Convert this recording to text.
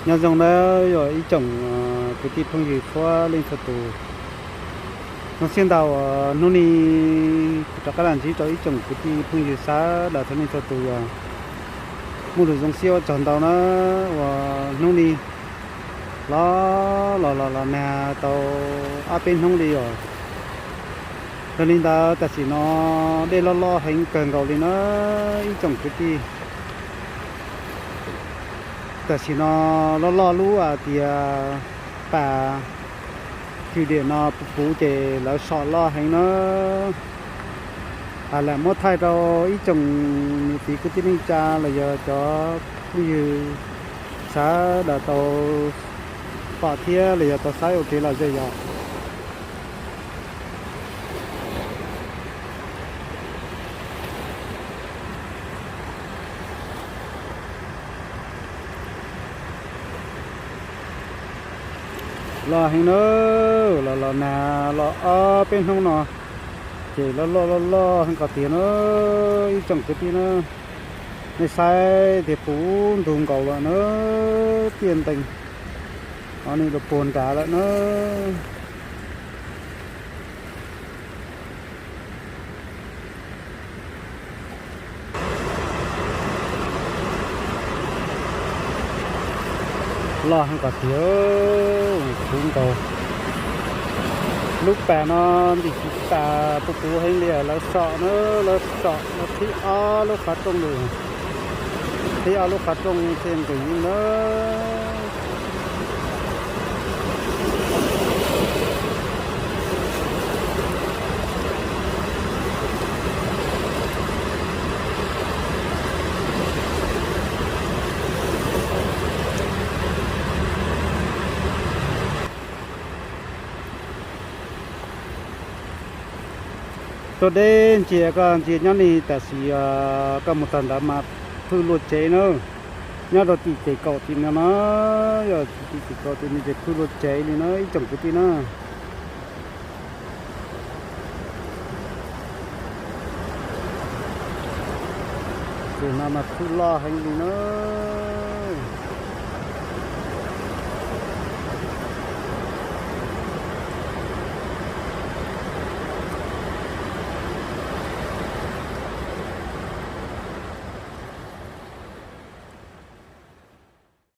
Nyob zoo nawb yog ib tsoom kwv tij phooj ywg txhua leej txhua tus. Zoo siab ntau uas hnub no kuv rov qab los ntsib rau ib tsoom kwv tij phooj ywg sawv daws txhua leej txhua tus yog muaj lus zoo siab ua tsaug ntau na uas hnub no los los los los nag tau ob peb hnub li os. Yog li ntawd tam sim no dej loj loj heev kawg nkaus li na ib tsoom kwv tij. Tam sim no loj loj lub hais tias pas thwm diam no puv puv ces lawv som loj heev na. Lam muab thaij rau ib tsoom niam txiv kwv tij neej tsa los yog cov phooj ywg sawv daws tau pom thiab los yog tau saib ua kev lom zem yom. Loj heev na, los los nag los ob peb hnub no ces loj loj loj loj heev qhov tiag na ib tsoom kwv tij na. Nej saib tias puv ntug nkaus lawm na, tiaj ntees o nws los puag nrad lawm na. Loj heev qhov tiag, puv nkaus. Lub pas no ntim tsis tas, puv puv heev li lawv som na, lawv som lawv qhib ob lub qhov rooj lawm, qhib ob lub qhov rooj thiaj nkees yeej na. Tuaj deb ntsia koj ntsia nyob ni tam sim koj mus txog ntawd mas phwj luaj tsev na. Nyob rau tim ces kaum tim no na, yog tim ces kaum tim no ces phwj luaj tsev li na ib tsoom kwv tij na. Tim no mas phwj loj heev li na.